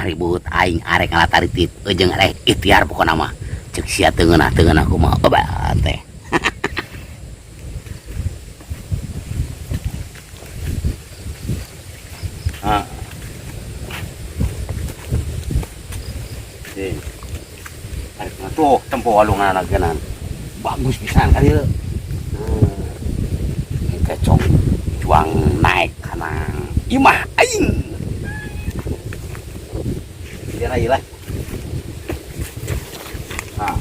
Ribut aing arek ngalataritit jeung arek ikhtiar pokona mah. Ceuk sia teu ngeunah teu ngeunah kumaha obat teh. Ah. Sing. Arek tuh tempo walungan genan. Bagus pisan ka dieu. Kecong juang naik kana imah aing. Dia lah. Ah.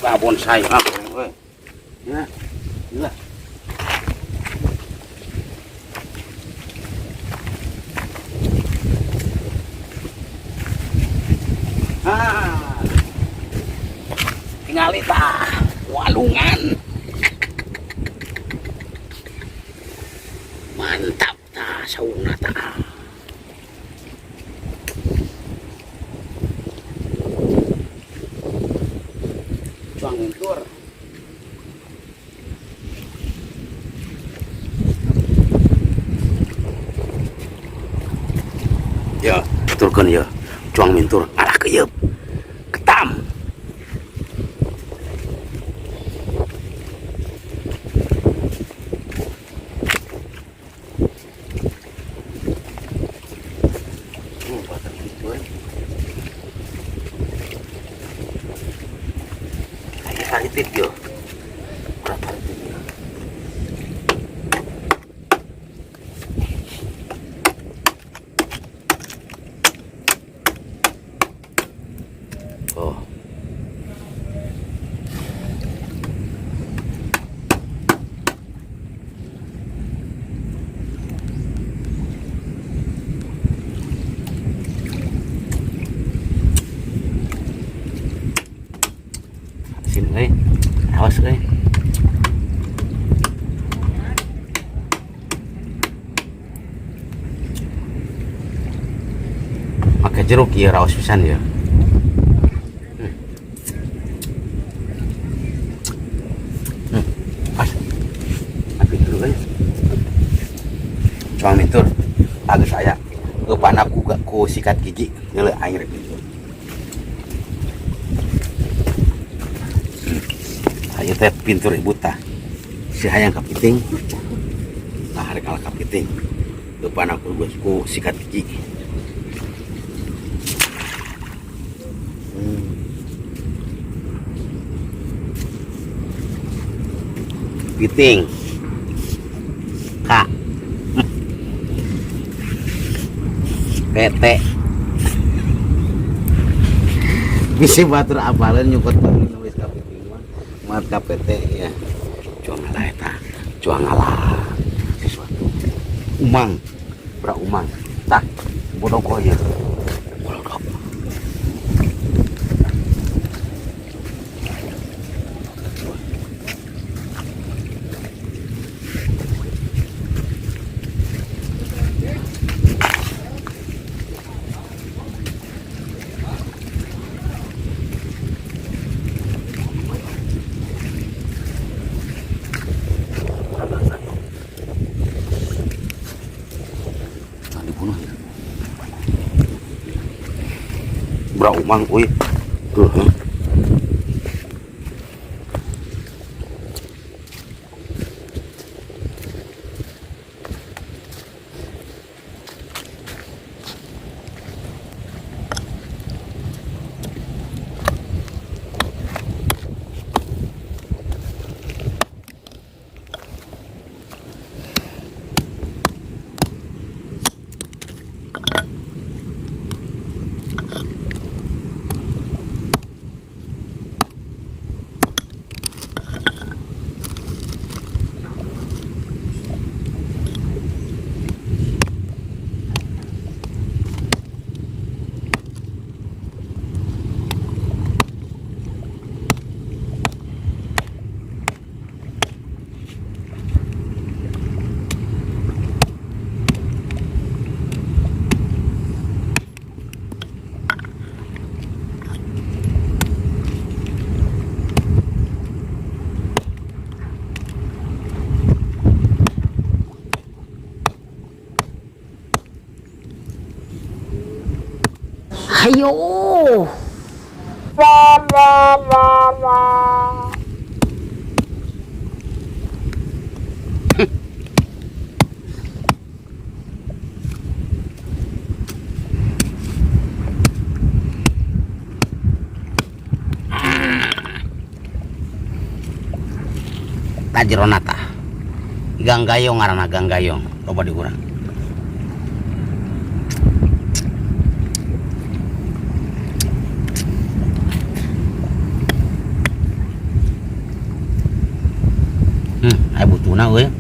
Bah bonsai ah. Ya. Gila. Ah. Tingali tah walungan. Mantap tah saungna tah. Cuang mintur. Ya, turkeun ya. Cuang mintur ngalah keuyeub. Ketam. Taritit yo. Berapa taritit yo? Oh. Sini euy. Awas euy. Make jeruk ieu raos pisan ya. Pas. Tapi dulu euy. Cuang mintur. Bagus aya. Eupana ku sikat gigi geuleuh aing rek mintur. Ayo teh pintur ibu tah. Si hayang kapiting. Tah rek kalah kapiting. Depan aku ku sikat gigi. Piting. K. PT. Bisi batur apaleun nyukut nulis kapiting mah. Mat KPT ya. Cuang ngalah eta. Cuang ngalah sesuatu. Umang. Bra umang. Tah, bodoh ieu. Bodoh. Jangan dibunuh ya. Bra umang euy. Tuh. Huh? Ayo. Tah jerona tah. Ganggayong ngaranna ganggayong, loba di urang. Aya butuhna euy.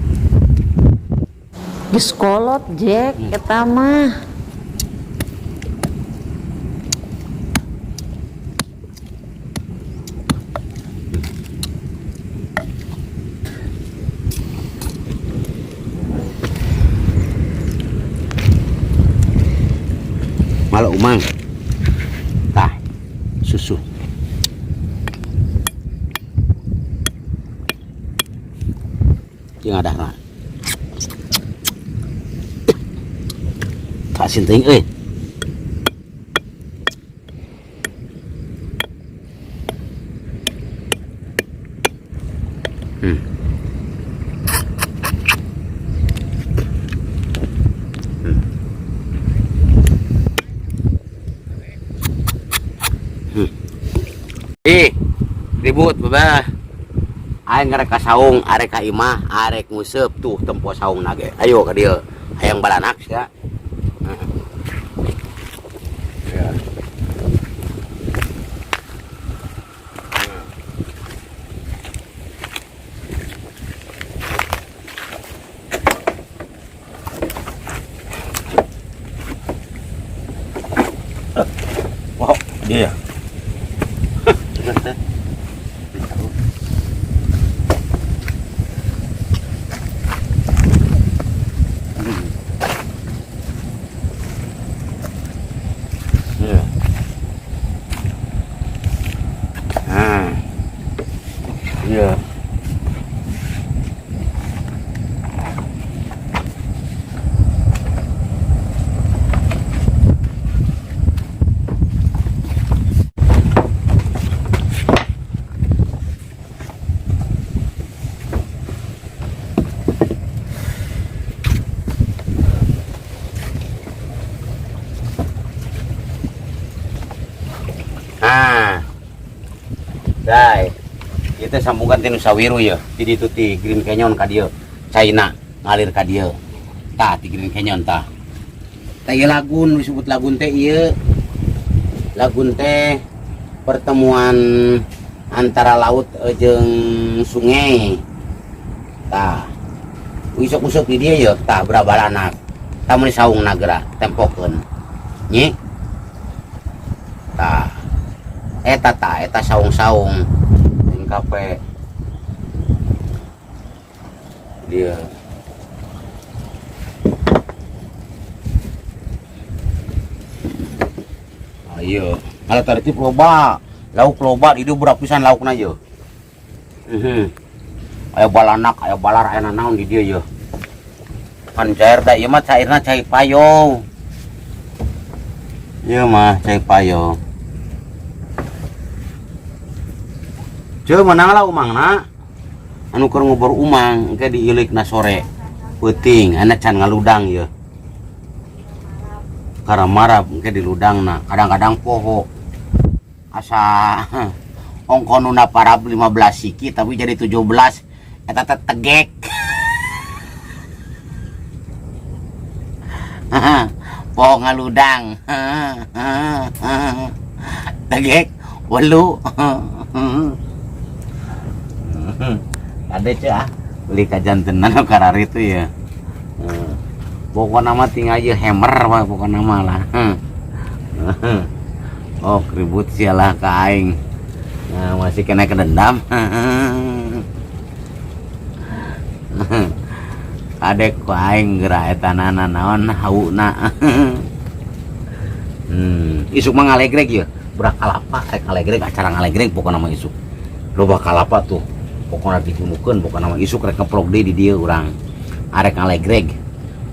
Geus kolot Jack eta mah. Malah umang. Tah, susu. Jeung adahna. Asin teuing euy. Ih, ribut babah. Aing ngarek ka saung, arek ka imah, arek nguseup tuh tempo saung nage. Ayo ka dieu. Hayang balanak sia. Ya. Wow, dia ya. Iya. Nah. Iya. Nah, dai, kita sambungkan tinu Sawiru ya, di ditu ti Green Canyon ka dieu, China ngalir ka dieu. Tah ti Green Canyon tah. Tah ieu lagun disebut lagun teh ieu. Lagun teh pertemuan antara laut jeung sungai. Tah. Isuk-usuk di dieu ye, tah berabalanak. Tah mun saung nagra tempokeun. Nyi. Tah. Eta tah, eta saung-saung jeung kafe. Dia. Ayo, kalau tadi loba, lauk loba di dieu berat pisan laukna ye. Aya balanak, aya balar, aya nanaon di dieu ye. Pan cair da ieu mah cairna cai payo. Ieu mah cai payo. Ceu menang lah umangna. Anu keur ngobor umang engke diilikna sore. Peuting, ana can ngaludang ye. Karamarab engke diludangna, kadang-kadang poho. Asa ongkonuna parab 15 siki tapi jadi 17 eta teh tegek. Poho ngaludang. Tegek welu. Ade ceu ah, beli kajantenan karari itu ya. Pokokna mah tinggal aja hammer wae pokokna mah lah. Oh, ribut sialah ka aing. Nah, masih kena kedendam. Adek ku aing geura eta nana naon hauna. Isuk mah ngalegreg ye. Berak kalapa, rek ngalegreg acara ngalegreg pokokna mah isuk. Loba kalapa tuh. Pokokna digunukeun pokokna mah isuk rek ngeprok deui di dieu urang. Arek ngalegreg.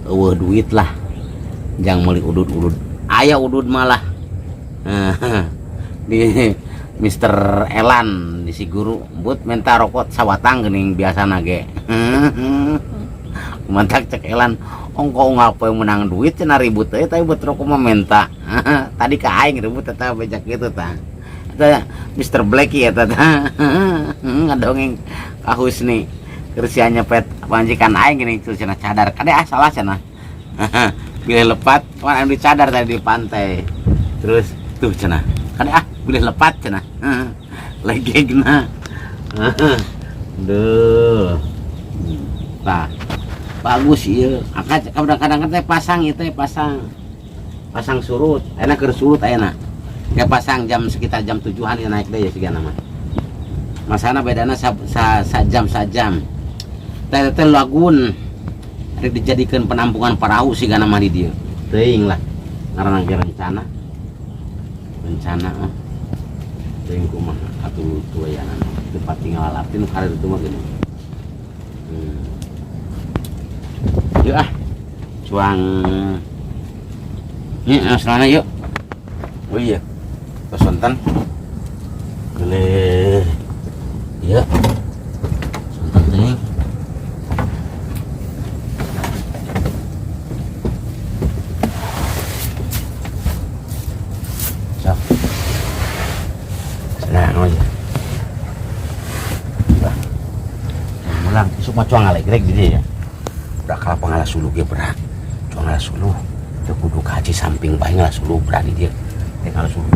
Eueuh duit lah. Jang meuli udud-udud. Aya udud malah. Di Mister Elan di si guru but minta rokok sawatang geuning biasana ge. Mantak cek Elan, ongko ngapa menang duit cenah ribut teh, tapi buat rokok mah minta. Tadi ka aing ribut eta becak gitu tah. Eta Mister Blacky eta tah. Ngadongeng ka Husni. Keur sia nyepet pamajikan aing geuning terus cenah cadar. Kade ah salah cenah. Bilih lepat, kan anu di cadar tadi di pantai. Terus tuh cenah. Kade ah bilih lepat cenah. Legegna. Duh. Tah. Bagus ieu. Akad kadang-kadang teh pasang ieu teh pasang. Pasang surut. Enak keur surut ayeuna. Kayak pasang jam sekitar jam 7-an ya naik deh ya sigana mah. Masana bedana sa jam sa jam. Teh teh lagun rek dijadikan penampungan perahu sigana mah di dieu. Teuing lah. Ngaranna ge rencana. Rencana ah. Teuing kumaha atuh tuayanan. Tempat tinggal lalapti nu karir itu mah geuning. Yuk ah. Cuang. Ini celana yuk. Oh iya. Terus sonten. Boleh. Iya. Sonten teuing. Sok. Senang aja. Udah. Mulang isuk mah cuang ngalegrek di dieu ya. Udah kalah pangala suluh ge berat. Cuang ngala suluh. Teu kudu kaji samping bae ngala suluh berani dia. Teh ngala suluh.